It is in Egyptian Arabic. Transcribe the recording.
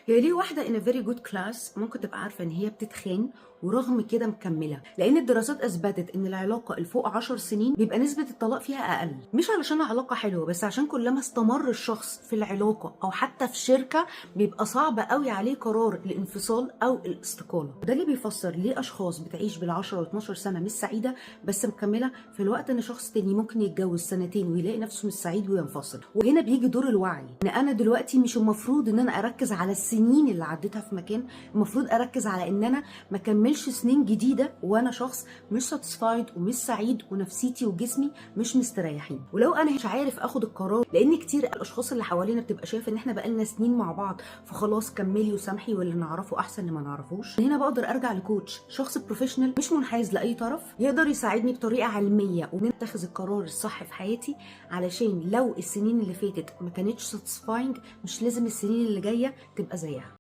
هي ليه واحدة in very good class ممكن تبقى عارفه ان هي بتتخان ورغم كده مكمله؟ لان الدراسات اثبتت ان العلاقة الفوق 10 سنين بيبقى نسبه الطلاق فيها اقل، مش علشان علاقة حلوه، بس عشان كلما استمر الشخص في العلاقة او حتى في شركة بيبقى صعب قوي عليه قرار الانفصال او الاستقاله. ده اللي بيفسر ليه اشخاص بتعيش بال10 و12 سنة مش سعيدة بس مكمله، في الوقت ان شخص تاني ممكن يتجوز سنتين ويلاقي نفسه مش سعيد وينفصل. وهنا بيجي دور الوعي، ان انا دلوقتي مش المفروض ان انا اركز على السنين اللي عديتها في مكان، المفروض اركز على ان انا ما كملش سنين جديدة وانا شخص مش satisfied ومش سعيد ونفسيتي وجسمي مش مستريحين. ولو انا مش عارف اخد القرار، لان كتير الاشخاص اللي حوالينا بتبقى شايفه ان احنا بقالنا سنين مع بعض فخلاص كملي وسامحي، واللي نعرفه احسن اللي ما نعرفوش. هنا بقدر ارجع ل coach، شخص professional مش منحاز لاي طرف، يقدر يساعدني بطريقة علمية ونتخذ القرار الصح في حياتي، علشان لو السنين اللي فاتت ما كانتش satisfying مش لازم السنين اللي جاية تبقى زيها.